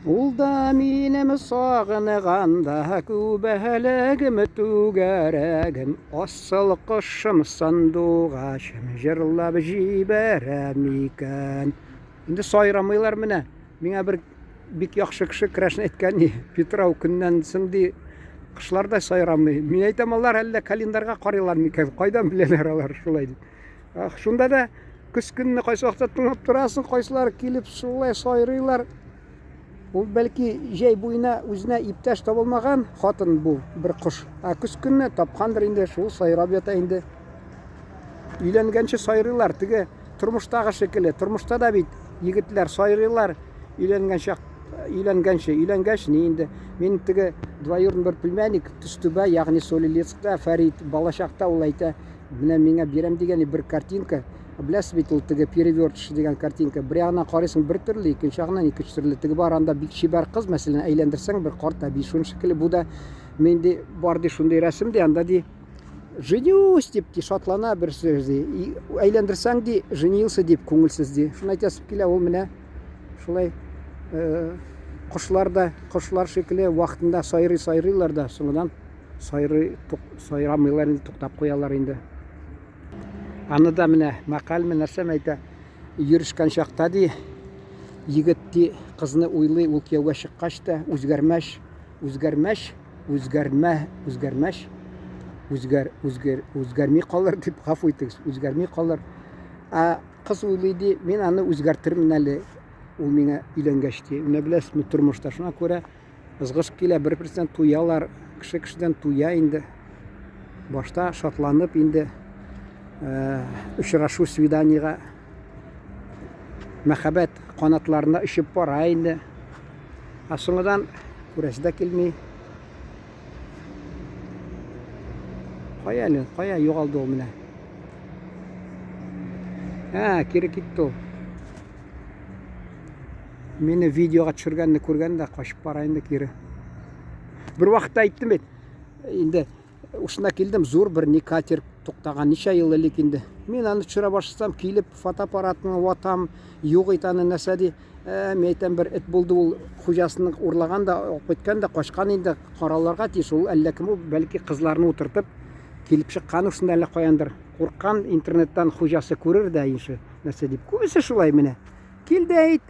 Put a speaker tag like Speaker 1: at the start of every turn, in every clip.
Speaker 1: Ул да минем сагынганда күбәләгем түгәрәгем, асыл кошым сандугачым җырлап җибәрә микән? Инде сайрамыйлар менә. Миңа бер бик яхшы кеше керәшен әйткән, ни, Питрау көннән соң ди, кошлар да сайрамый. Мин әйтәм, алар әллә календарьга карыйлар микән? Кайдан беләләр алар шулай дип. Ах, шунда да көз көнне кайсы вакытта тыңлап торасың, кайсылар килеп шулай сайрыйлар. Ул бәлки җәй буена үзенә иптәш табылмаган хатын бу, бер кош. Ә көз көнне тапкандыр инде, шул сайрап ята инде. Өйләнгәнче сайрыйлар, теге тормыштагы шикелле. Тормышта да бит егетләр сайрыйлар өйләнгән чак, өйләнгәнче, өйләнгәч ни инде. Мин теге двоюродный бер племянник Төстүбә, ягъни Солилецкта Фәрит балачакта ул әйтә, Менә миңа бирәм дигән бер картинка. Беләсез бит ул теге перевертыш дигән картинка. Бер ягыннан карыйсың бер төрле, икенче ягыннан икенче төрле. Теге бар анда бик чибәр кыз, мәсәлән, әйләндерсәң бер карт әби шуның шикелле. Бу да мин ди бар ди шундый рәсем ди, анда ди женюсь дип ди шатлана бер сүз ди. Әйләндерсәң ди женился дип күңелсез ди. Шуны әйтәсем килә, ул менә шулай э, кошлар да кошлар шикелле вакытында сайрый сайрыйлар да, соңыннан Сайрый, тук, сайрамыйлар инде, туктап куялар инде. Аны да менә мәкальме нәрсәме әйтә, йөрешкән чакта ди, егет ди, кызны уйлый, ул кияүгә чыккач та үзгәрмәш, үзгәрмәш, үзгәрмә, үзгәрмәш, үзгәр, үзгәр, үзгәрми калыр дип, гафу итегез, үзгәрми калыр. Ә кыз уйлый ди, мин аны үзгәртермен әле, ул миңа өйләнгәч ди. Менә беләсезме, тормышта шуңа күрә Ызгыш килә, бер-берсеннән туялар. Кеше кешедән туя инде. Башта шатланып инде э, очрашу свиданиега мәхәббәт канатларына очып бара инде. Ә соңыдан күрәсе дә килми. Кая әле? Кая югалды ул менә? Ә, кире китте ул. Мине видеога төшергәнне күргән дә качып бара инде кире. Бер вакытта әйттем бит. Инде ушына килдем, зур бер не катер туктаган ничә ел элек инде. Мин аны төшерә башласам, килеп фотоаппаратны ватам, юк ит аны нәрсә ди. Ә, мин әйтәм, бер эт булды ул хуҗасының урлаган да, алып киткән дә, качкан инде, караларга тиеш. Ул әллә кем ул, бәлки кызларны утыртып килеп чыккан шунда әллә каяндыр. Курккан интернеттан хуҗасы күрер дә инше нәрсә дип. Күбесе шулай менә. Кил дә әйт,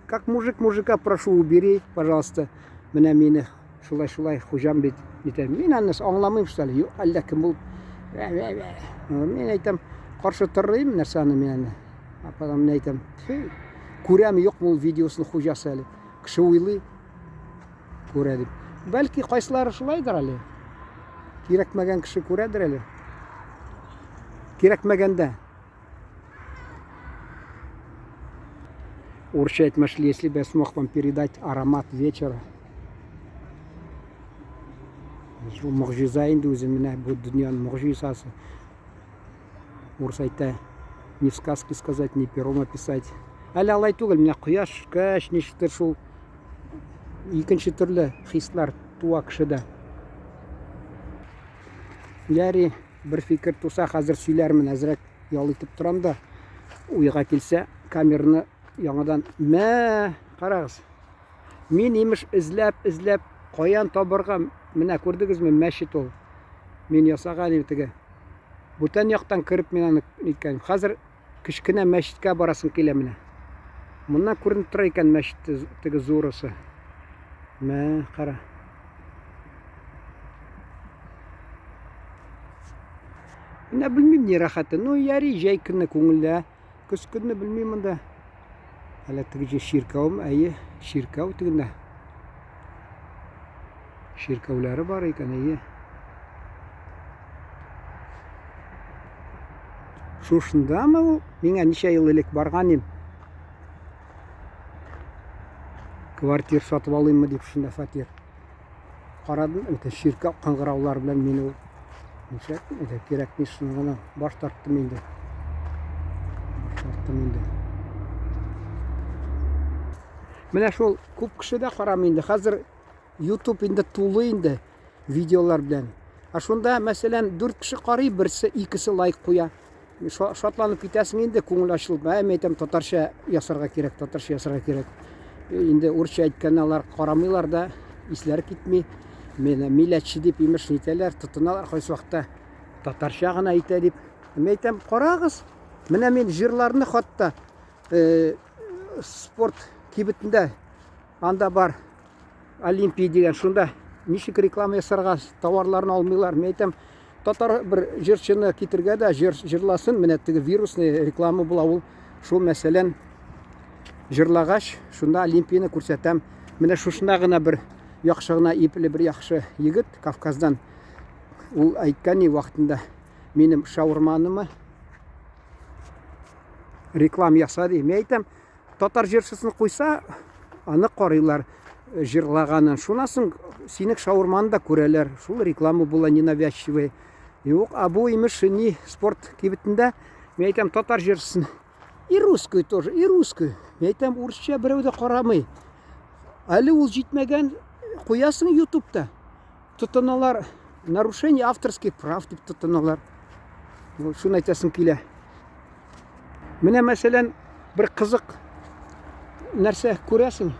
Speaker 1: как мужик мужика прошу, убери, пожалуйста. Менә мине шулай-шулай хуҗам бит. Нитә. Мин аны аңламыйм что ли. Юк, әллә кем булып. Мин әйтәм, каршы торыйм нәрсә аны мин аны. А потом мин әйтәм, күрәм юкмы ул видеосын хуҗасы әле. Кеше уйлый, күрә дип. Бәлки кайсылары шулайдыр әле. Кирәкмәгән кеше күрәдер әле. Кирәкмәгәндә. Урысча әйтмешли, если бы я смог вам передать аромат вечера. Шул могҗиза инде үзе менә бу дөньяның могҗизасы. Урыс әйтә, не в сказке сказать, не пером описать. Әле алай түгел, менә кояш төшкәч, ничектер шул икенче төрле хислар туа кешедә. Яри, бер фикер туса, хәзер сөйләрмен, әзрәк ял итеп торам да, уйга килсә, камераны яңадан мә, карагыз. Мин имеш эзләп, эзләп, каян табырга, менә күрдегезме, мәчет ул. Мин ясаган идем теге. Бүтән яктан кереп мин аны ниткән. Хәзер кечкенә мәчеткә барасым килә менә. Моннан күренеп тора икән мәчет теге зурысы. Мә, кара. Менә белмим ни рәхәте. Ну, яри, җәй көне күңелле. Көз көне белмим монда. Әле теге җир чиркәүме? Әйе, чиркәү тегендә. Чиркәүләре бар икән, әйе. Шушындамы ул? Миңа ничә ел элек барган идем. Квартир сатып алыйммы дип шунда фатир. Карадым, это чиркәү кыңгыраулар белән мине ул нишләп, это кирәкми шуны гына баш тарттым инде. Баш тарттым инде. Менә шул күп кеше дә карамый инде. Хәзер YouTube инде тулы инде видеолар белән. Ә шунда, мәсәлән, дүрт кеше карый, берсе, икесе лайк куя. Шатланып китәсең инде, күңел ачылып. Ә, мин әйтәм, татарча ясарга кирәк, татарча ясарга кирәк. Инде урысча әйткәнне алар карамыйлар да, исләре китми. Менә милләтче дип имеш нитәләр, тотыналар кайсы вакытта татарча гына әйтә дип. Мин әйтәм, карагыз, менә мин җырларны хатта э, спорт кибетендә анда бар Олимпия дигән шунда ничек реклама ясарга товарларны алмыйлар. Мин әйтәм, татар бер җырчыны китергә дә җыр җырласын, менә теге вирусный реклама була ул. Шул мәсәлән җырлагач, шунда Олимпияне күрсәтәм. Менә шушында гына бер яхшы гына ипле бер яхшы егет Кавказдан ул әйткән ни вакытында минем шаурманымы реклама яса ди. Мин әйтәм, татар җырчысын куйса, аны карыйлар э, җырлаганын. Шуннан соң синең шаурманы да күрәләр. Шул реклама була ненавязчивый. Юк, а бу имеш ни спорт кибетендә, мин әйтәм, татар җырчысын и русскую тоже, и русскую. Мин әйтәм, урысча берәү дә карамый. Әле ул җитмәгән, куясың ютубта. Тотыналар, нарушение авторских прав дип тотыналар. Шуны әйтәсем килә. Менә мәсәлән, бер кызык нәрсә күрәсең.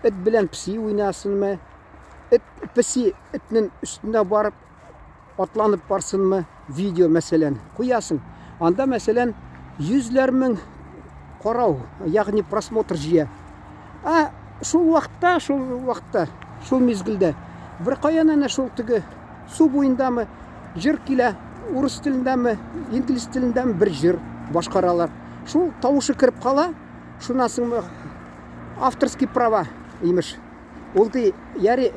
Speaker 1: Эт белән песи уйнасынмы? Эт песи этнең өстенә барып атланып барсынмы? Видео мәсәлән, куясың. Анда мәсәлән йөзләр мең карау, ягъни просмотр җыя. Ә шул вакытта, шул вакытта, шул мизгелдә бер каян әнә шул теге су буендамы җыр килә, урыс телендәме, инглиз телендәме бер җыр башкаралар. Шул тавышы кереп кала, шуннан соң авторский права, имеш. Ул ди, яри,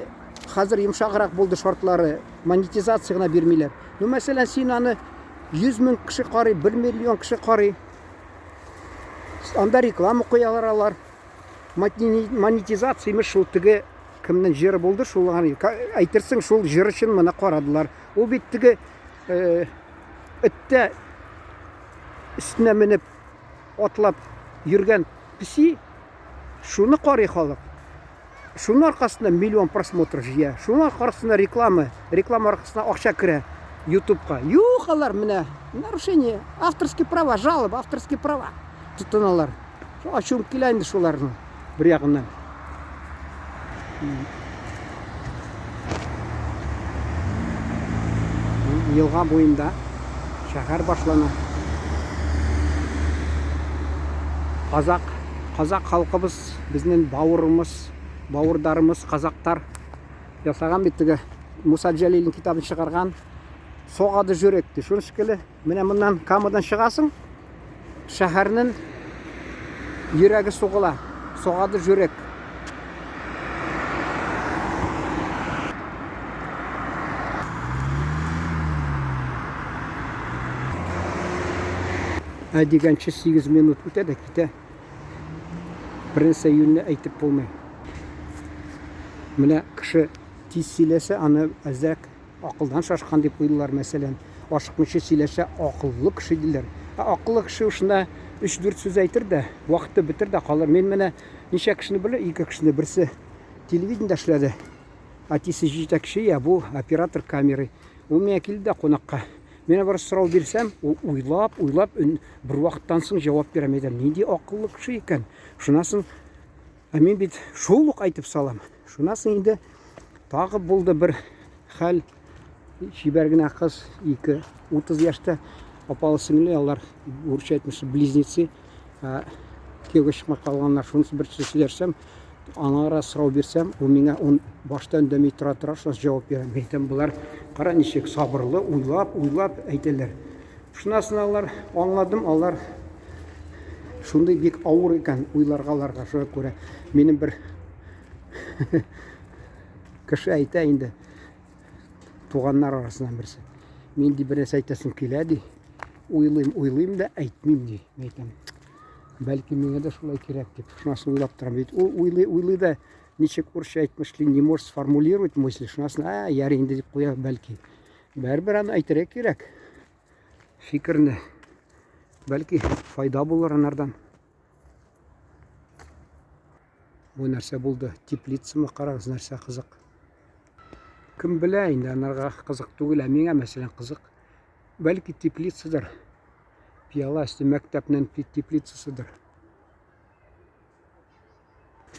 Speaker 1: хәзер йомшаграк булды шартлары, монетизация гына бирмиләр. Ну, мәсәлән, син аны 100 мең кеше карый, 1 миллион кеше карый. Анда реклама куялар алар. Монетизация имеш шул теге кемнең җыры булды, шул әйтерсең, шул җыр өчен моны карадылар. Ул бит теге э, эттә өстенә менеп атлап йөргән песи, шуны карый халык. Шуның аркасында миллион просмотр җыя. Шуның аркасында реклама, реклама аркасында акча керә YouTube'ка. Юк, алар менә нарушение, авторские права, жалоба, авторские права тотыналар. Ачуым килә инде шуларны бер ягыннан. Елга буенда шәһәр башлана. Казак, казак халкыбыз, безнең бауырымыз, бауырдарымыз казактар ясаган бит теге Муса Җәлилнең китабын чыгарган. Согады жүрек ди. Шуны шикелле, менә моннан Камадан чыгасың, Шәһәрнең йөрәге сугыла, сугады жүрек. Ә дигәнче 8 минут үтә дә китә. Бернәрсә юньле әйтеп булмый. Менә кеше тиз сөйләсә, аны әзрәк Акылдан шашкан дип уйлыйлар, мәсәлән. Ашыкмыйча сөйләшә акыллы кеше диләр. Ә акыллы кеше шунда өч-дүрт сүз әйтер дә, вакыты бетер дә калыр. Мин менә ничә кешене беләм, ике кешене. Берсе телевидениедә эшләде. Әтисе җитәкче, я бу оператор камеры. Ул миңа килде дә кунакка. Мин бер сорау бирсәм, ул уйлап, уйлап, бер вакыттан соң җавап бирә. Мин әйтәм, нинди акыллы кеше икән. Шуннан соң Ә мин бит шул ук әйтеп салам. Шуннан соң инде тагы булды бер хәл. Чибәр генә кыз, 2, 30 яшьтә, апалы сеңле, алар урысча әйтмешли близнецы. Кияүгә чыкмай калганнар. Шунысы бер сүз сөйләшсәм, аңа сорау бирсәм, ул миңа он башта үндәми тора-тора, шуннан җавап бирә. Мин әйтәм, болар кара ничек сабырлы, уйлап, уйлап әйтәләр. Шуннан соң алар аңладым, алар шундый бик авыр икән уйларга аларга. Шуңа күрә минем бер кеше әйтә инде, туганнар арасыннан берсе. Мин ди бер нәрсә әйтәсем килә ди. Уйлыйм, уйлыйм да әйтмим ди. Мин әйтәм, бәлки миңа да шулай кирәк дип. Шуннан соң уйлап торам бит. Ул уйлый, уйлый да ничек урысча әйтмешли, не может сформулировать мысли. Шуннан соң, ә, ярый инде дип куя бәлки. Бәрбер аны әйтергә кирәк. Фикерне. Бәлки файда булыр анардан. Бу нәрсә булды? Теплицамы карагыз, нәрсә кызык. Кем белә инде, анарга кызык түгел, ә миңа мәсәлән кызык. Бәлки теплицадыр. Пиала өсте мәктәпнең теплицасыдыр.